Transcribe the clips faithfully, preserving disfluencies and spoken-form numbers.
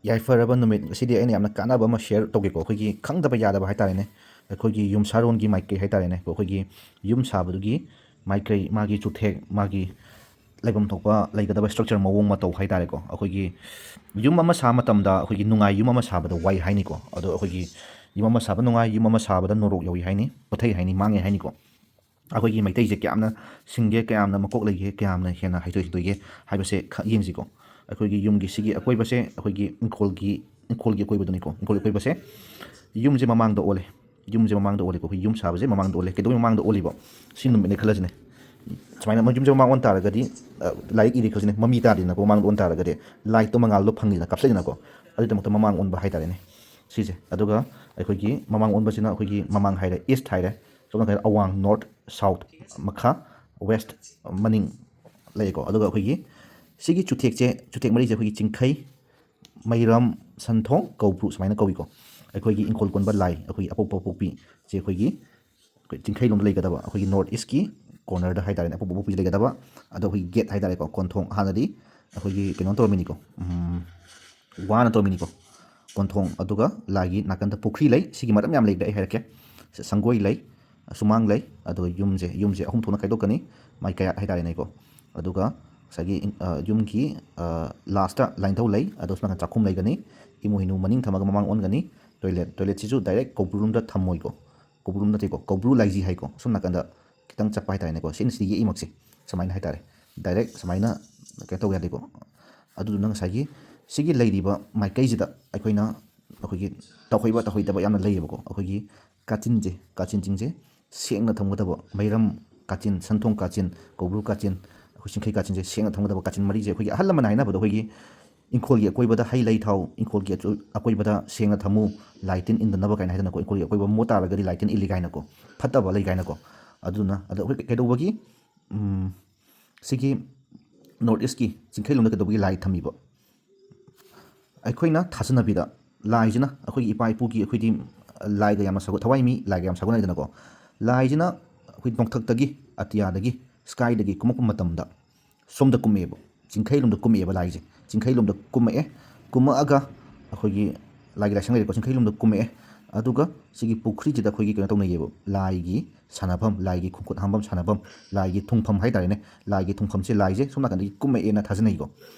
ꯌꯥꯏꯐꯔꯕ ꯅꯨꯃꯤꯠ ꯑꯁꯤꯗꯤ ꯑꯩꯅ ꯌꯥꯝꯅ ꯀꯥꯟꯅꯕ ꯑꯃ ꯁꯤꯌꯔ ꯇꯧꯒꯦꯀꯣ꯫ ꯑꯩꯈꯣꯏꯒꯤ ꯈꯪꯗꯕ ꯌꯥꯗꯕ ꯍꯥꯏ ꯇꯥꯔꯦꯅꯦ, ꯑꯩꯈꯣꯏꯒꯤ ꯌꯨꯝꯁꯥꯔꯣꯟꯒꯤ ꯃꯥꯏꯀꯩ ꯍꯥꯏ ꯇꯥꯔꯦꯅꯦ, ꯑꯩꯈꯣꯏꯒꯤ ꯌꯨꯝ ꯁꯥꯕꯗꯨꯒꯤ ꯃꯥꯏꯀꯩ, ꯃꯥꯒꯤ ꯆꯨꯊꯦꯛ, ꯃꯥꯒꯤ ꯂꯩꯐꯝ ꯊꯣꯛꯄ ꯂꯩꯒꯗꯕ ꯁ꯭ꯇ꯭ꯔꯛꯆꯔ ꯃꯑꯣꯡ ꯃꯇꯧ ꯍꯥꯏ ꯇꯥꯔꯦꯀꯣ꯫ ꯑꯩꯈꯣꯏꯒꯤ ꯌꯨꯝ ꯑꯃ ꯁꯥꯕ ꯃꯇꯝꯗ ꯑꯩꯈꯣꯏꯒꯤ ꯅꯨꯡꯉꯥꯏ ꯌꯨꯝ ꯑꯃ ꯁꯥꯕꯗ ꯋꯥꯏ ꯍꯥꯏꯅꯤꯀꯣ꯫ ꯑꯗꯣ ꯑꯩꯈꯣꯏꯒꯤ ꯌꯨꯝ ꯑꯃ ꯁꯥꯕ ꯅꯨꯡꯉꯥꯏ, ꯌꯨꯝ ꯑꯃ ꯁꯥꯕꯗ ꯅꯣꯔꯣꯛ ꯌꯧꯏ ꯍꯥꯏꯅꯤ, ꯄꯣꯊꯩ ꯍꯥꯏꯅꯤ, ꯃꯥꯡꯉꯦ ꯍꯥꯏꯅꯤꯀꯣ꯫ ꯑꯩꯈꯣꯏꯒꯤ ꯃꯩꯇꯩꯁꯦ ꯀꯌꯥꯝꯅ ꯁꯤꯡꯒꯦ, ꯀꯌꯥꯝꯅ ꯃꯀꯣꯛ ꯂꯩꯒꯦ, ꯀꯌꯥꯝꯅ ꯍꯦꯟꯅ ꯍꯩꯊꯣꯏ ꯁꯤꯡꯊꯣꯏꯒꯦ ꯍꯥꯏꯕꯁꯦ ꯈꯛ ꯌꯦꯡꯁꯤꯀꯣ꯫ ꯑꯩꯈꯣꯏꯒꯤ ꯌꯨꯝꯒꯤ ꯁꯤꯒꯤ ꯑꯀꯣꯏꯕꯁꯦ ꯑꯩꯈꯣꯏꯒꯤ ꯏꯪꯈꯣꯜꯒꯤ, ꯏꯪꯈꯣꯜꯒꯤ ꯑꯀꯣꯏꯕꯗꯨꯅꯤꯀꯣ꯫ ꯏꯪꯈꯣꯜꯒꯤ ꯑꯀꯣꯏꯕꯁꯦ ꯌꯨꯝꯁꯦ ꯃꯃꯥꯡꯗ ꯑꯣꯜꯂꯦ꯫ ꯌꯨꯝꯁꯦ ꯃꯃꯥꯡꯗ ꯑꯣꯜꯂꯤꯀꯣ꯫ ꯑꯩꯈꯣꯏ ꯌꯨꯝ ꯁꯥꯕꯁꯦ ꯃꯃꯥꯡꯗ ꯑꯣꯜꯂꯦ꯫ ꯀꯩꯗꯧꯕꯩ ꯃꯃꯥꯡꯗ ꯑꯣꯜꯂꯤꯕ? ꯁꯤ ꯅꯨꯃꯤꯠꯅꯦ ꯈꯜꯂꯁꯤꯅꯦ꯫ ꯁꯨꯃꯥꯏꯅ ꯃꯣꯏ ꯌꯨꯝꯁꯦ ꯃꯃꯥꯡ ꯑꯣꯟ ꯇꯥꯔꯒꯗꯤ, ꯑ, ꯂꯥꯏꯔꯤꯛ ꯏꯔꯤ ꯈꯜꯂꯁꯤꯅꯦ, ꯃꯃꯤ ꯇꯥꯗꯦꯗꯅꯀꯣ, ꯃꯃꯥꯡꯗ ꯑꯣꯟ ꯇꯥꯔꯒꯗꯤ ꯂꯥꯏꯠꯇꯣ ꯃꯉꯥꯜꯗꯣ ꯐꯪꯉꯤꯗꯅ, ꯀꯥꯞꯆꯩꯗꯅꯀꯣ꯫ ꯑꯗꯨꯒꯤꯗꯃꯛꯇ ꯃꯃꯥꯡ ꯑꯣꯟꯕ ꯍꯥꯏ ꯇꯥꯔꯦꯅꯦ ꯁꯤꯁꯦ꯫ ꯑꯗꯨꯒ ꯑꯩꯈꯣꯏꯒꯤ ꯃꯃꯥꯡ ꯑꯣꯟꯕꯁꯤꯅ ꯑꯩꯈꯣꯏꯒꯤ ꯃꯃꯥꯡ ꯍꯥꯏꯔꯦ, ꯏꯁ꯭ꯠ ꯍꯥꯏꯔꯦ, ꯁꯣꯝ ꯅꯥꯀꯟꯗ ꯑꯋꯥꯡ, ꯅꯣꯔꯠ, ꯁꯥꯎꯠ, ꯃꯈꯥ, ꯋꯦꯁ꯭ꯠ, ꯃꯅꯤꯡ ꯂꯩꯀꯣ꯫ ꯑꯗꯨꯒ ꯑꯩꯈꯣꯏꯒꯤ ꯁꯤꯒꯤ ꯆꯨꯊꯦꯛꯁꯦ, ꯆꯨꯊꯦꯛ ꯃꯔꯤꯁꯦ ꯑꯩꯈꯣꯏꯒꯤ ꯆꯤꯡꯈꯩ, ꯃꯩꯔꯝ, ꯁꯟꯊꯣꯡ, ꯀꯧꯕ꯭ꯔꯨ ꯁꯨꯃꯥꯏꯅ ꯀꯧꯏꯀꯣ꯫ ꯑꯩꯈꯣꯏꯒꯤ ꯏꯪꯈꯣꯜ ꯀꯣꯟꯕ ꯂꯥꯏ, ꯑꯩꯈꯣꯏꯒꯤ ꯑꯄꯣꯛꯄ ꯄꯣꯛꯄꯤ ꯁꯦ ꯑꯩꯈꯣꯏꯒꯤ, ꯑꯩꯈꯣꯏ ꯆꯤꯡꯈꯩ ꯂꯣꯝꯗ ꯂꯩꯒꯗꯕ, ꯑꯩꯈꯣꯏꯒꯤ ꯅꯣꯔꯠ ꯏꯁ꯭ꯠꯀꯤ ꯀꯣꯔꯅꯔꯗ ꯍꯥꯏ ꯇꯥꯔꯦꯅꯦ, ꯑꯄꯣꯛꯄ ꯄꯣꯛꯄꯤꯁꯦ ꯂꯩꯒꯗꯕ꯫ ꯑꯗꯣ ꯑꯩꯈꯣꯏꯒꯤ ꯒꯦꯠ ꯍꯥꯏ ꯇꯥꯔꯦꯀꯣ, ꯀꯣꯟꯊꯣꯡ, ꯍꯥꯟꯅꯗꯤ ꯑꯩꯈꯣꯏꯒꯤ ꯀꯩꯅꯣ ꯇꯧꯔꯝꯃꯤꯅꯤꯀꯣ, ꯎꯝ, ꯋꯥꯅ ꯇꯧꯔꯝꯃꯤꯅꯤꯀꯣ ꯀꯣꯟꯊꯣꯡ꯫ ꯑꯗꯨꯒ ꯂꯥꯏꯒꯤ ꯅꯥꯀꯟꯗ ꯄꯨꯈ꯭ꯔꯤ ꯂꯩ꯫ ꯁꯤꯒꯤ ꯃꯔꯝ ꯌꯥꯝ ꯂꯩꯈ꯭ꯔꯦ, ꯑꯩ ꯍꯥꯏꯔꯛꯀꯦ꯫ ꯁ-, ꯁꯪꯒꯣꯏ ꯂꯩ, ꯁꯨꯃꯥꯡ ꯂꯩ, ꯑꯗꯨꯒ ꯌꯨꯝꯁꯦ, ꯌꯨꯝꯁꯦ ꯑꯍꯨꯝ ꯊꯣꯛꯅ ꯈꯥꯏꯗꯣꯛꯀꯅꯤ, ꯃꯥꯏꯀꯩ ꯍꯥꯏ ꯇꯥꯔꯦꯅꯦꯀꯣ꯫ ꯑꯗꯨꯒ ꯉꯁꯥꯏꯒꯤ ꯏꯪ-, ꯑ, ꯌꯨꯝꯒꯤ, ꯑ, ꯂꯥꯁꯇ ꯂꯥꯏꯅꯤꯡꯊꯧ ꯂꯩ, ꯑꯗꯣ ꯁꯣꯝ ꯅꯥꯀꯟ ꯆꯥꯛꯈꯨꯝ ꯂꯩꯒꯅꯤ, ꯏꯃꯣꯏꯅꯨ ꯃꯅꯤꯡ ꯊꯝꯃꯒ ꯃꯃꯥꯡ ꯑꯣꯟꯒꯅꯤ꯫ Toilet, ꯇꯣꯏꯂꯦꯠꯁꯤꯁꯨ direct ꯀꯧꯕ꯭ꯔꯨꯔꯣꯝꯗ ꯊꯝꯃꯣꯏꯀꯣ꯫ ꯀꯧꯕ꯭ꯔꯨꯔꯣꯝ ꯅꯠꯇꯦꯀꯣ, ꯀꯧꯕ꯭ꯔꯨ ꯂꯥꯏꯖꯤ ꯍꯥꯏꯀꯣ꯫ ꯁꯣꯝ ꯅꯥꯀꯟꯗ ꯈꯤꯇꯪ ꯆꯠꯄ ꯍꯥꯏ ꯇꯥꯔꯦꯅꯦꯀꯣ꯫ ꯁꯤꯅ ꯁꯤꯗ ꯌꯦꯛꯏꯃꯛꯁꯦ ꯁꯨꯃꯥꯏꯅ ꯍꯥꯏ ꯇꯥꯔꯦ, ꯗꯥꯏꯔꯦꯛ ꯁꯨꯃꯥꯏꯅ ꯀꯩꯅꯣ ꯇꯧꯕ ꯌꯥꯗꯦꯀꯣ꯫ ꯑꯗꯨꯗꯨꯅ ꯉꯁꯥꯏꯒꯤ ꯁꯤꯒꯤ ꯂꯩꯔꯤꯕ ꯃꯥꯏꯀꯩꯁꯤꯗ ꯑꯩꯈꯣꯏꯅ, ꯑꯩꯈꯣꯏꯒꯤ ꯇꯧꯍꯩꯕ ꯇꯧꯍꯩꯗꯕ ꯌꯥꯝꯅ ꯂꯩꯌꯦꯕꯀꯣ꯫ ꯑꯩꯈꯣꯏꯒꯤ ꯀꯥꯆꯤꯟꯁꯦ, ꯀꯥꯆꯤꯟꯁꯤꯡꯁꯦ ꯁꯦꯡꯅ ꯊꯝꯒꯗꯕ, ꯃꯩꯔꯝ ꯀꯥꯆꯤꯟ, ꯁꯟꯊꯣꯡ ꯀꯥꯆꯤꯟ, ꯀꯧꯕ꯭ꯔꯨ ꯀꯥꯆꯤꯟ, ꯑꯩꯈꯣꯏ ꯆꯤꯡꯈꯩ ꯀꯥꯆꯤꯟꯁꯦ ꯁꯦꯡꯅ ꯊꯝꯒꯗꯕ꯫ ꯀꯥꯆꯤꯟ ꯃꯔꯤꯁꯦ ꯑꯩꯈꯣꯏꯒꯤ ꯑꯍꯜ ꯂꯃꯟꯅ ꯍꯥꯏꯅꯕꯗꯣ, ꯑꯩꯈꯣꯏꯒꯤ ꯏꯪꯈꯣꯜꯒꯤ ꯑꯀꯣꯏꯕꯗ ꯍꯩ ꯂꯩ ꯊꯥꯎ, ꯏꯪꯈꯣꯜꯒꯤ ꯑꯆꯣꯏ-, ꯑꯀꯣꯏꯕꯗ ꯁꯦꯡꯅ ꯊꯝꯃꯨ, ꯂꯥꯏ ꯇꯤꯟ ꯏꯟꯗꯅꯕ ꯀꯥꯏꯅ ꯍꯥꯏꯗꯅꯀꯣ, ꯏꯪꯈꯣꯜꯒꯤ ꯑꯀꯣꯏꯕ ꯃꯣꯠ ꯇꯥꯔꯒꯗꯤ ꯂꯥꯏ ꯇꯤꯟ ꯏꯜꯂꯤ ꯀꯥꯏꯅꯀꯣ, ꯐꯠꯇꯕ ꯂꯩ ꯀꯥꯏꯅꯀꯣ꯫ ꯑꯗꯨꯗꯨꯅ, ꯑꯗꯣ ꯑꯩꯈꯣꯏ ꯀꯩꯗꯧꯕꯒꯤ, ꯎꯝ, ꯁꯤꯒꯤ ꯅꯣꯔꯠ ꯏꯁ꯭ꯠꯀꯤ ꯆꯤꯡꯈꯩ ꯂꯣꯝꯗ ꯀꯩꯗꯧꯕꯒꯤ ꯂꯥꯏ ꯊꯝꯃꯤꯕ? ꯑꯩꯈꯣꯏꯅ ꯊꯥꯖꯅꯕꯤꯗ ꯂꯥꯏꯁꯤꯅ ꯑꯩꯈꯣꯏꯒꯤ ꯏꯄꯥ ꯏꯄꯨꯒꯤ, ꯑꯩꯈꯣꯏꯗꯤ ꯂꯥꯏꯒ ꯌꯥꯝꯅ ꯁꯥꯒꯣ-, ꯊꯋꯥꯏ ꯃꯤ ꯂꯥꯏꯒ ꯌꯥꯝ ꯁꯥꯒꯣꯟꯅꯩꯗꯅꯀꯣ꯫ ꯂꯥꯏꯁꯤꯅ ꯑꯩꯈꯣꯏ ꯅꯣꯡꯊꯛꯇꯒꯤ, ꯑꯇꯤꯌꯥꯗꯒꯤ, ꯁ꯭ꯀꯥꯏꯗꯒꯤ ꯀꯨꯝꯃꯛꯄ ꯃꯇꯝꯗ ꯁꯣꯝꯗ ꯀꯨꯝꯃꯛꯑꯦꯕ, ꯆꯤꯡꯈꯩ ꯂꯣꯝꯗ ꯀꯨꯝꯃꯛꯑꯦꯕ ꯂꯥꯏꯁꯦ꯫ ꯆꯤꯡꯈꯩ ꯂꯣꯝꯗ ꯀꯨꯝꯃꯛꯑꯦ, ꯀꯨꯝꯃꯛꯑꯒ ꯑꯩꯈꯣꯏꯒꯤ ꯂꯥꯏꯒꯤ ꯂꯥꯏꯁꯪ ꯂꯩꯔꯦꯀꯣ, ꯆꯤꯡꯈꯩ ꯂꯨꯝꯗ ꯀꯨꯝꯃꯛꯑꯦ꯫ ꯑꯗꯨꯒ ꯁꯤꯒꯤ ꯄꯨꯈ꯭ꯔꯤꯁꯤꯗ ꯑꯩꯈꯣꯏꯒꯤ ꯀꯩꯅꯣ ꯇꯧꯅꯩꯌꯦꯕ, ꯂꯥꯏꯒꯤ ꯁꯥꯟꯅꯐꯝ, ꯂꯥꯏꯒꯤ ꯈꯣꯡꯈꯨꯠ ꯍꯥꯝꯐꯝ ꯁꯥꯟꯅꯐꯝ, ꯂꯥꯏꯒꯤ ꯊꯨꯡꯐꯝ ꯍꯥꯏ ꯇꯥꯔꯦꯅꯦ꯫ ꯂꯥꯏꯒꯤ ꯊꯨꯡꯐꯝꯁꯦ ꯂꯥꯏꯁꯦ ꯁꯣꯝ ꯅꯥꯀꯟꯗꯒꯤ ꯀꯨꯝꯃꯛꯑꯦꯅ ꯊꯥꯖꯅꯩꯀꯣ꯫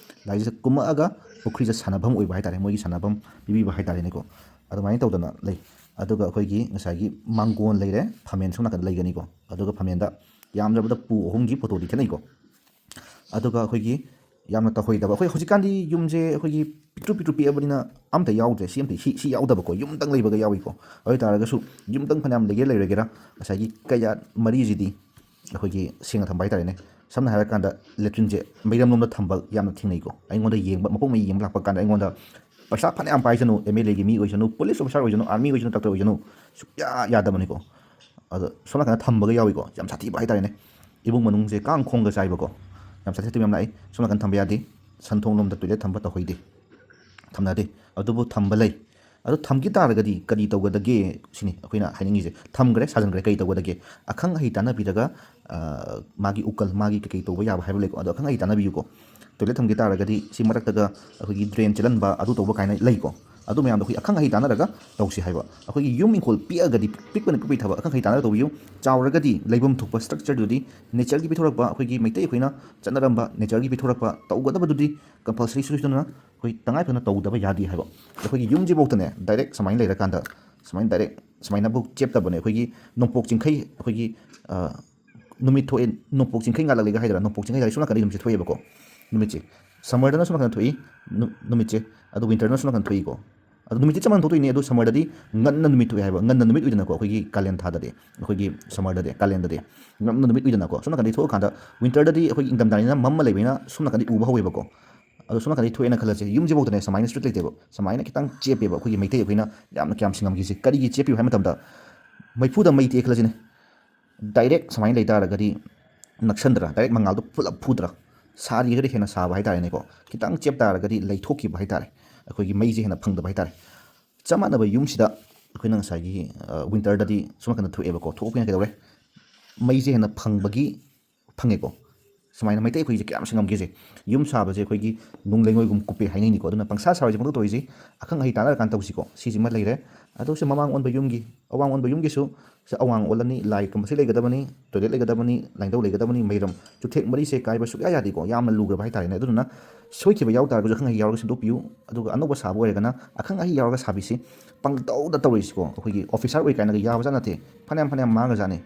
ꯂꯥꯏꯁꯦ ꯀꯨꯝꯃꯛꯑꯒ ꯄꯨꯈ꯭ꯔꯤꯁꯦ ꯁꯥꯟꯅꯐꯝ ꯑꯣꯏꯕ ꯍꯥꯏ ꯇꯥꯔꯦ, ꯃꯣꯏꯒꯤ ꯁꯥꯟꯅꯐꯝ ꯄꯤꯕꯤꯕ ꯍꯥꯏ ꯇꯥꯔꯦꯅꯦꯀꯣ꯫ ꯑꯗꯨꯃꯥꯏꯅ ꯇꯧꯗꯅ ꯂꯩ꯫ ꯑꯗꯨꯒ ꯑꯩꯈꯣꯏꯒꯤ ꯉꯁꯥꯏꯒꯤ ꯃꯥꯡꯒꯣꯟ ꯂꯩꯔꯦ, ꯐꯝꯃꯦꯟ ꯁꯣꯝ ꯅꯥꯀꯟꯗ ꯂꯩꯒꯅꯤꯀꯣ꯫ ꯑꯗꯨꯒ ꯐꯝꯃꯦꯟꯗ ꯌꯥꯝꯗ꯭ꯔꯕꯗ ꯄꯨ ꯑꯍꯨꯝꯒꯤ ꯐꯣꯇꯣꯗꯤ ꯊꯦꯠꯅꯩꯀꯣ꯫ ꯑꯗꯨꯒ ꯑꯩꯈꯣꯏꯒꯤ ꯌꯥꯝꯅ ꯇꯧꯍꯩꯗꯕ, ꯑꯩꯈꯣꯏ ꯍꯧꯖꯤꯛꯀꯥꯟꯗꯤ ꯌꯨꯝꯁꯦ ꯑꯩꯈꯣꯏꯒꯤ ꯄꯤꯛꯇ꯭ꯔꯨ ꯄꯤꯛꯇ꯭ꯔꯨ ꯄꯤꯛꯑꯕꯅꯤꯅ ꯑꯝꯇ ꯌꯥꯎꯗ꯭ꯔꯦ꯫ ꯁꯤ ꯑꯝꯇ, ꯁꯤ, ꯁꯤ ꯌꯥꯎꯗꯕꯀꯣ, ꯌꯨꯝꯗꯪ ꯂꯩꯕꯒ ꯌꯥꯎꯏꯀꯣ꯫ ꯑꯗꯨ ꯑꯣꯏ ꯇꯥꯔꯒꯁꯨ ꯌꯨꯝꯗꯪ ꯐꯅꯌꯥꯝ ꯂꯩꯒꯦ ꯂꯩꯔꯒꯦꯔꯥ, ꯉꯁꯥꯏꯒꯤ ꯀꯌꯥꯠ ꯃꯔꯤꯁꯤꯗꯤ ꯑꯩꯈꯣꯏꯒꯤ ꯁꯦꯡꯅ ꯊꯝꯕ ꯍꯥꯏ ꯇꯥꯔꯦꯅꯦ꯫ ꯁꯝꯅ ꯍꯥꯏꯔꯀꯥꯟꯗ ꯂꯦꯇ꯭ꯔꯤꯟꯁꯦ ꯃꯩꯔꯝꯂꯣꯝꯗ ꯊꯝꯕ ꯌꯥꯝꯅ ꯊꯦꯡꯅꯩꯀꯣ꯫ ꯑꯩꯉꯣꯟꯗ ꯌꯦꯡꯕ, ꯃꯄꯣꯛ ꯃꯩ ꯌꯦꯡꯕ ꯂꯥꯛꯄ ꯀꯥꯟꯗ ꯑꯩꯉꯣꯟꯗ ꯄꯩꯁꯥ ꯐꯅꯌꯥꯝ ꯄꯥꯏꯁꯅꯨ, ꯑꯦꯝ ꯑꯦꯜ ꯑꯦꯒꯤ ꯃꯤ ꯑꯣꯏꯁꯅꯨ, ꯄꯨꯂꯤꯁ ꯑꯣꯐꯤꯁꯥꯔ ꯑꯣꯏꯁꯅꯨ, ꯑꯥꯔꯃꯤ ꯑꯣꯏꯁꯅꯨ, ꯗꯥꯛꯇꯔ ꯑꯣꯏꯁꯅꯨ, ꯁꯨꯛꯌꯥ ꯌꯥꯗꯕꯅꯤꯀꯣ꯫ ꯑꯗꯣ ꯁꯣꯝ ꯅꯥꯀꯟꯗ ꯊꯝꯕꯒ ꯌꯥꯎꯏꯀꯣ, ꯌꯥꯝ ꯁꯥꯊꯤꯕ ꯍꯥꯏꯇꯥꯔꯦꯅꯦ꯫ ꯏꯃꯨꯡ ꯃꯅꯨꯡꯁꯦ ꯀꯥꯡ ꯈꯣꯡꯒ ꯆꯥꯏꯕꯀꯣ, ꯌꯥꯝ ꯁꯥꯊꯤ ꯁꯥꯊꯤꯕ ꯌꯥꯝ ꯂꯥꯛꯏ꯫ ꯁꯣꯝ ꯅꯥꯀꯟ ꯊꯝꯕ ꯌꯥꯗꯦ, ꯁꯟꯊꯣꯡ ꯂꯣꯝꯗ ꯇꯣꯏꯂꯦꯠ ꯊꯝꯕ ꯇꯧꯍꯩꯗꯦ, ꯊꯝꯅꯗꯦ꯫ ꯑꯗꯨꯕꯨ ꯊꯝꯕ ꯂꯩ꯫ ꯑꯗꯨ ꯊꯝꯈꯤ ꯇꯥꯔꯒꯗꯤ ꯀꯔꯤ ꯇꯧꯒꯗꯒꯦ ꯁꯤꯅꯤ ꯑꯩꯈꯣꯏꯅ ꯍꯥꯏꯅꯤꯡꯉꯤꯁꯦ꯫ ꯊꯝꯈ꯭ꯔꯦ, ꯁꯥꯖꯟꯈ꯭ꯔꯦ, ꯀꯔꯤ ꯇꯧꯒꯗꯒꯦ? ꯑꯈꯪ ꯑꯍꯩ ꯇꯥꯟꯅꯕꯤꯔꯒ, ꯑ, ꯃꯥꯒꯤ ꯎꯀꯜ, ꯃꯥꯒꯤ ꯀꯩꯀꯩ ꯇꯧꯕ ꯌꯥꯕ ꯍꯥꯏꯕ ꯂꯩꯀꯣ, ꯑꯗꯣ ꯑꯈꯪ ꯑꯍꯩ ꯇꯥꯟꯅꯕꯤꯌꯨꯀꯣ꯫ ꯇꯣꯏꯂꯦꯠ ꯊꯝꯈꯤ ꯇꯥꯔꯒꯗꯤ ꯁꯤ ꯃꯔꯛꯇꯒ ꯑꯩꯈꯣꯏꯒꯤ ꯗ꯭ꯔꯦꯟ ꯆꯦꯜꯍꯟꯕ, ꯑꯗꯨ ꯇꯧꯕ ꯀꯥꯏꯅ ꯂꯩꯀꯣ꯫ ꯑꯗꯨ ꯃꯌꯥꯝꯗꯣ ꯑꯩꯈꯣꯏ ꯑꯈꯪ ꯑꯍꯩ ꯇꯥꯟꯅꯔꯒ ꯇꯧꯁꯤ ꯍꯥꯏꯕ꯫ ꯑꯩꯈꯣꯏꯒꯤ ꯌꯨꯝ ꯏꯪꯈꯣꯜ ꯄꯤꯛꯑꯒꯗꯤ, ꯄꯤꯛꯄꯅ ꯄꯤꯛꯄꯒꯤ ꯊꯕꯛ, ꯑꯈꯪ ꯑꯍꯩ ꯇꯥꯟꯅꯔꯒ ꯇꯧꯕꯤꯌꯨ꯫ ꯆꯥꯎꯔꯒꯗꯤ ꯂꯩꯐꯝ ꯊꯣꯛꯄ ꯁ꯭ꯇ꯭ꯔꯛꯆꯔꯗꯨꯗꯤ, ꯅꯦꯆꯔꯒꯤ ꯄꯤꯊꯣꯔꯛꯄ, ꯑꯩꯈꯣꯏꯒꯤ ꯃꯩꯇꯩ ꯑꯩꯈꯣꯏꯅ ꯆꯠꯅꯔꯝꯕ ꯅꯦꯆꯔꯒꯤ ꯄꯤꯊꯣꯔꯛꯄ ꯇꯧꯒꯗꯕꯗꯨꯗꯤ ꯀꯝꯄꯜꯁꯔꯤ ꯁꯣꯏꯗꯅ ꯑꯩꯈꯣꯏ ꯇꯉꯥꯏ ꯐꯗꯅ ꯇꯧꯗꯕ ꯌꯥꯗꯦ ꯍꯥꯏꯕ꯫ ꯑꯩꯈꯣꯏꯒꯤ ꯌꯨꯝꯁꯤꯐꯥꯎꯗꯅꯦ, ꯗꯥꯏꯔꯦꯛ ꯁꯨꯃꯥꯏꯅ ꯂꯩꯔꯀꯥꯟꯗ, ꯁꯨꯃꯥꯏꯅ ꯗꯥꯏꯔꯦꯛ ꯁꯨꯃꯥꯏꯅꯕꯨ ꯆꯦꯞꯇꯕꯅꯦ꯫ ꯑꯩꯈꯣꯏꯒꯤ ꯅꯣꯡꯄꯣꯛ ꯆꯤꯡꯈꯩ, ꯑꯩꯈꯣꯏꯒꯤ, ꯑ, ꯅꯨꯃꯤꯠ ꯊꯣꯛꯑꯦ, ꯅꯣꯡꯄꯣꯛ ꯆꯤꯡꯈꯩ ꯉꯥꯜꯂꯛꯂꯤꯒ ꯍꯥꯏꯗꯣꯏꯔꯥ, ꯅꯣꯡꯄꯣꯛ ꯆꯤꯡꯈꯩ ꯉꯥꯜꯂꯛꯂꯤ, ꯁꯣꯝ ꯅꯥꯀꯟꯗ ꯅꯨꯃꯤꯠꯁꯦ ꯊꯣꯛꯑꯦꯕꯀꯣ꯫ ꯅꯨꯃꯤꯠꯁꯦ ꯁꯝꯃꯔꯗꯅ ꯁꯣꯝ ꯅꯥꯀꯟꯗ ꯊꯣꯛꯏ, ꯅꯨ-, ꯅꯨꯃꯤꯠꯁꯦ, ꯑꯗꯣ ꯋꯤꯟꯇꯔꯗꯅ ꯁꯣꯝ ꯅꯥꯀꯟꯗ ꯊꯣꯛꯏꯀꯣ꯫ ꯑꯗꯣ ꯅꯨꯃꯤꯠꯇꯤ ꯆꯞ ꯃꯥꯟꯅ ꯊꯣꯛꯇꯣꯏꯅꯦ, ꯑꯗꯣ ꯁꯝꯃꯔꯗꯗꯤ ꯉꯟꯅ ꯅꯨꯃꯤꯠ ꯊꯣꯛꯑꯦ ꯍꯥꯏꯕ, ꯉꯟꯅ ꯅꯨꯃꯤꯠ ꯑꯣꯏꯗꯅꯀꯣ꯫ ꯑꯩꯈꯣꯏꯒꯤ ꯀꯥꯂꯦꯟ ꯊꯥꯗꯗꯤ, ꯑꯩꯈꯣꯏꯒꯤ ꯁꯝꯃꯔꯗꯗꯤ, ꯀꯥꯂꯦꯟꯗꯗꯤ ꯉꯟꯅ ꯅꯨꯃꯤꯠ ꯑꯣꯏꯗꯅꯀꯣ꯫ ꯁꯣꯝ ꯅꯥꯀꯟꯗꯒꯤ ꯊꯣꯛꯑꯀꯥꯟꯗ ꯋꯤꯟꯇꯔꯗꯗꯤ ꯑꯩꯈꯣꯏꯒꯤ ꯏꯪꯊꯝꯊꯥꯅꯤꯅ ꯃꯝꯃ ꯂꯩꯕꯅꯤꯅ ꯁꯣꯝ ꯅꯥꯀꯟꯗꯤ ꯎꯕ ꯍꯧꯋꯦꯕꯀꯣ꯫ ꯑꯗꯣ ꯁꯣꯝ ꯅꯥꯀꯟꯗꯒꯤ ꯊꯣꯛꯑꯦꯅ ꯈꯜꯂꯁꯦ, ꯌꯨꯝꯁꯤꯐꯥꯎꯗꯅꯦ ꯁꯨꯃꯥꯏꯅ ꯁ꯭ꯇ꯭ꯔꯤꯛ ꯂꯩꯇꯦꯕ, ꯁꯨꯃꯥꯏꯅ ꯈꯤꯇꯪ ꯆꯦꯞꯄꯦꯕ꯫ ꯑꯩꯈꯣꯏꯒꯤ ꯃꯩꯇꯩ ꯑꯩꯈꯣꯏꯅ ꯌꯥꯝꯅ ꯀꯌꯥꯝ ꯁꯤꯡꯉꯝꯒꯦꯁꯦ꯫ ꯀꯔꯤꯒꯤ ꯆꯦꯞꯄꯤꯌꯨ ꯍꯥꯏꯕ ꯃꯇꯝꯗ, ꯃꯩꯐꯨꯗ ꯃꯩ ꯇꯦꯛꯑꯦ ꯈꯜꯂꯁꯤꯅꯦ, ꯗꯥꯏꯔꯦꯛ ꯁꯨꯃꯥꯏꯅ ꯂꯩ ꯇꯥꯔꯒꯗꯤ ꯅꯛꯁꯟꯗ꯭ꯔꯥ, ꯗꯥꯏꯔꯦꯛ ꯃꯉꯥꯜꯗꯣ ꯄꯨꯂꯞ ꯐꯨꯗ꯭ꯔꯥ? ꯁꯥꯔꯤꯉꯩꯗ ꯍꯦꯟꯅ ꯁꯥꯕ ꯍꯥꯏꯇꯥꯔꯦꯅꯦꯀꯣ, ꯈꯤꯇꯪ ꯆꯦꯞ ꯇꯥꯔꯒꯗꯤ ꯂꯩꯊꯣꯛꯈꯤꯕ ꯍꯥꯏꯇꯥꯔꯦ, ꯑꯩꯈꯣꯏꯒꯤ ꯃꯩꯁꯦ ꯍꯦꯟꯅ ꯐꯪꯗꯕ ꯍꯥꯏꯇꯥꯔꯦ꯫ ꯆꯞ ꯃꯥꯟꯅꯕ ꯌꯨꯝꯁꯤꯗ ꯑꯩꯈꯣꯏꯅ ꯉꯁꯥꯏꯒꯤ, ꯑ, ꯋꯤꯟꯇꯔꯗꯗꯤ ꯁꯣꯝ ꯅꯥꯀꯟꯗ ꯊꯣꯛꯑꯦꯕꯀꯣ, ꯊꯣꯛꯄꯅ ꯀꯩꯗꯧꯔꯦ? ꯃꯩꯁꯦ ꯍꯦꯟꯅ ꯐꯪꯕꯒꯤ, ꯐꯪꯉꯦꯀꯣ, ꯁꯨꯃꯥꯏꯅ ꯃꯩꯇꯩ ꯑꯩꯈꯣꯏꯁꯦ ꯀꯌꯥꯝ ꯁꯦꯡꯉꯝꯒꯦꯁꯦ꯫ ꯌꯨꯝ ꯁꯥꯕꯁꯦ ꯑꯩꯈꯣꯏꯒꯤ ꯅꯨꯡ ꯂꯩꯉꯣꯏꯒꯨꯝ ꯀꯨꯞꯄꯦ ꯍꯥꯏꯅꯩꯅꯤꯀꯣ꯫ ꯑꯗꯨꯅ ꯄꯪꯁꯥ ꯁꯥꯔꯣꯏꯁꯦ ꯄꯪꯇꯧ ꯇꯧꯔꯤꯁꯦ꯫ ꯑꯈꯪ ꯑꯍꯩ ꯇꯥꯟꯅꯔꯀꯥꯟꯗ ꯇꯧꯁꯤꯀꯣ꯫ ꯁꯤꯁꯤꯃ ꯂꯩꯔꯦ꯫ ꯑꯗꯨ ꯁꯤ ꯃꯃꯥꯡ ꯑꯣꯟꯕ ꯌꯨꯝꯒꯤ, ꯑꯋꯥꯡ ꯑꯣꯟꯕ ꯌꯨꯝꯒꯤꯁꯨ ꯁꯤ ꯑꯋꯥꯡ ꯑꯣꯜꯂꯅꯤ, ꯂꯥꯏ ꯀꯝꯄꯜꯁꯔꯤ ꯂꯩꯒꯗꯕꯅꯤ, ꯇꯣꯏꯂꯦꯠ ꯂꯩꯒꯗꯕꯅꯤ, ꯂꯥꯏꯅꯤꯡꯊꯧ ꯂꯩꯒꯗꯕꯅꯤ, ꯃꯩꯔꯝ, ꯆꯨꯊꯦꯛ ꯃꯔꯤꯁꯦ ꯀꯥꯏꯕ ꯁꯨꯛꯌꯥ ꯌꯥꯗꯦꯀꯣ꯫ ꯌꯥꯝꯅ ꯂꯨꯈ꯭ꯔꯕ ꯍꯥꯏꯇꯥꯔꯦꯅꯦ꯫ ꯑꯗꯨꯗꯨꯅ ꯁꯣꯏꯈꯤꯕ ꯌꯥꯎ ꯇꯥꯔꯒꯁꯨ ꯑꯈꯪ ꯑꯍꯩ ꯌꯥꯎꯔꯒ ꯁꯦꯝꯗꯣꯛꯄꯤꯌꯨ꯫ ꯑꯗꯨꯒ ꯑꯅꯧꯕ ꯁꯥꯕ ꯑꯣꯏꯔꯒꯅ ꯑꯈꯪ ꯑꯍꯩ ꯌꯥꯎꯔꯒ ꯁꯥꯕꯤꯁꯤ꯫ ꯄꯪꯇꯧꯗ ꯇꯧꯔꯤꯁꯤꯀꯣ꯫ ꯑꯩꯈꯣꯏꯒꯤ ꯑꯣꯐꯤꯁꯔ ꯑꯣꯏ ꯀꯥꯏꯅꯒ ꯌꯥꯕꯖꯥꯠ ꯅꯠꯇꯦ꯫ ꯐꯅꯌꯥꯝ ꯐꯅꯌꯥꯝ ꯃꯥꯡꯉꯖꯥꯠꯅꯤ꯫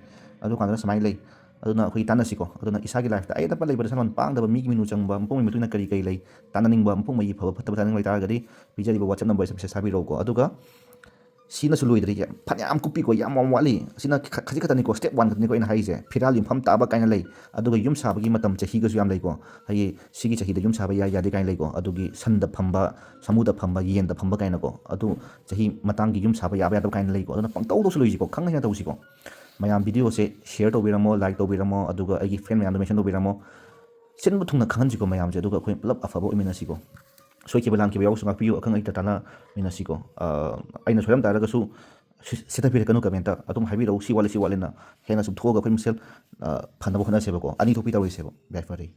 ꯑꯗꯨ ꯀꯥꯟꯗ ꯁꯨꯃꯥꯏꯅ ꯂꯩ꯫ ꯑꯗꯨꯅ ꯑꯩꯈꯣꯏ ꯇꯥꯟꯅꯁꯤꯀꯣ꯫ ꯑꯗꯨꯅ ꯏꯁꯥꯒꯤ ꯂꯥꯏꯐꯇ ꯑꯌꯦꯠ ꯑꯄꯟ ꯂꯩꯕꯗ ꯁꯝꯕꯟ ꯄꯥꯡꯗꯕ ꯃꯤꯒꯤ ꯃꯤꯅꯨ ꯆꯪꯕ ꯃꯄꯣꯛ ꯅꯨꯃꯤꯠ ꯃꯇꯨꯡ ꯏꯟꯅ ꯀꯔꯤ ꯀꯔꯤ ꯂꯩ, ꯇꯥꯟꯅꯅꯤꯡꯕ ꯃꯄꯣꯛ ꯃꯩ ꯐꯕ ꯐꯠꯇꯕ ꯇꯥꯅꯤꯡꯕ ꯂꯩꯇꯥꯔꯒꯗꯤ ꯄꯤꯖꯔꯤꯕ WhatsApp ꯅꯝꯕꯔꯁꯤꯗ ꯃꯦꯁꯦꯖ ꯊꯥꯕꯤꯔꯛꯎꯀꯣ꯫ ꯑꯗꯨꯒ ꯁꯤꯅꯁꯨ ꯂꯣꯏꯗ꯭ꯔꯤ, ꯌꯥꯝ ꯐꯅꯌꯥꯝ ꯀꯨꯞꯄꯤꯀꯣ, ꯌꯥꯝ ꯌꯥꯝ ꯋꯥꯠꯂꯤ꯫ ꯑꯁꯤꯅ ꯈ-, ꯈꯖꯤꯛ ꯈꯛꯇꯅꯤꯀꯣ, ꯁ꯭ꯇꯦꯞ ꯋꯥꯟ ꯈꯛꯇꯅꯤꯀꯣ ꯑꯩꯅ ꯍꯥꯏꯔꯤꯁꯦ꯫ ꯐꯤꯔꯥꯜ ꯌꯨꯝꯐꯝ ꯇꯥꯕ ꯀꯥꯏꯅ ꯂꯩ꯫ ꯑꯗꯨꯒ ꯌꯨꯝ ꯁꯥꯕꯒꯤ ꯃꯇꯝ ꯆꯍꯤꯒꯁꯨ ꯌꯥꯝ ꯂꯩꯀꯣ꯫ ꯍꯥꯏꯗꯤ ꯁꯤꯒꯤ ꯆꯍꯤꯗ ꯌꯨꯝ ꯁꯥꯕ ꯌꯥꯏ ꯌꯥꯗꯦ ꯀꯥꯏꯅ ꯂꯩꯀꯣ꯫ ꯑꯗꯨꯒꯤ ꯁꯟꯗ ꯐꯝꯕ, ꯁꯥꯃꯨꯗ ꯐꯝꯕ, ꯌꯦꯟꯗ ꯐꯝꯕ ꯀꯥꯏꯅꯀꯣ꯫ ꯑꯗꯨ ꯆꯍꯤ ꯃꯇꯥꯡꯒꯤ ꯌꯨꯝ ꯁꯥꯕ ꯌꯥꯕ ꯌꯥꯗꯕ ꯀꯥꯏꯅ ꯂꯩꯀꯣ꯫ ꯑꯗꯨꯅ ꯄꯪꯇꯧ ꯇꯧꯁꯤꯜꯂꯣꯏꯁꯤꯀꯣ, ꯈꯪ ꯍꯩꯅ ꯇꯧꯁꯤꯀꯣ꯫ ꯃꯌꯥꯝ ꯚꯤꯗꯤꯑꯣꯁꯦ ꯁꯤꯌꯔ ꯇꯧꯕꯤꯔꯝꯃꯣ, ꯂꯥꯏꯛ ꯇꯧꯕꯤꯔꯝꯃꯣ, ꯑꯗꯨꯒ ꯑꯩꯒꯤ ꯐ꯭ꯔꯦꯟ ꯃꯌꯥꯝꯗꯣ ꯃꯦꯟꯁꯟ ꯇꯧꯕꯤꯔꯝꯃꯣ꯫ ꯁꯤꯟꯕ ꯊꯨꯡꯅ ꯈꯪꯍꯟꯁꯤꯀꯣ ꯃꯌꯥꯝꯁꯦ, ꯑꯗꯨꯒ ꯑꯩꯈꯣꯏ ꯄꯨꯂꯞ ꯑꯐꯕ ꯑꯣꯏꯃꯤꯟꯅꯁꯤꯀꯣ꯫ ꯁꯣꯏꯈꯤꯕ ꯂꯥꯟꯈꯤꯕ ꯌꯥꯎꯔꯁꯨ ꯉꯥꯛꯄꯤꯌꯨ, ꯑꯈꯪ ꯑꯍꯩꯗ ꯇꯥꯟꯅꯃꯤꯟꯅꯁꯤꯀꯣ꯫ ꯑ, ꯑꯩꯅ ꯁꯣꯏꯔꯝ ꯇꯥꯔꯒꯁꯨ ꯁꯤ-, ꯁꯤꯊꯕꯤꯔꯛꯀꯅꯨ ꯀꯃꯦꯟꯇ꯫ ꯑꯗꯨꯝ ꯍꯥꯏꯕꯤꯔꯛꯎ, ꯁꯤ ꯋꯥꯠꯂꯤ, ꯁꯤ ꯋꯥꯠꯂꯤꯅ꯫ ꯍꯦꯟꯅ ꯁꯨꯝ ꯊꯣꯛꯑꯒ ꯑꯩꯈꯣꯏ ꯃꯁꯦꯜ, ꯑ, ꯐꯅꯕ ꯍꯣꯠꯅꯁꯦꯕꯀꯣ꯫ ꯑꯅꯤ ꯊꯣꯛꯄꯤ ꯇꯧꯔꯣꯏꯁꯦꯕ꯫ ꯌꯥꯏꯐꯔꯦ꯫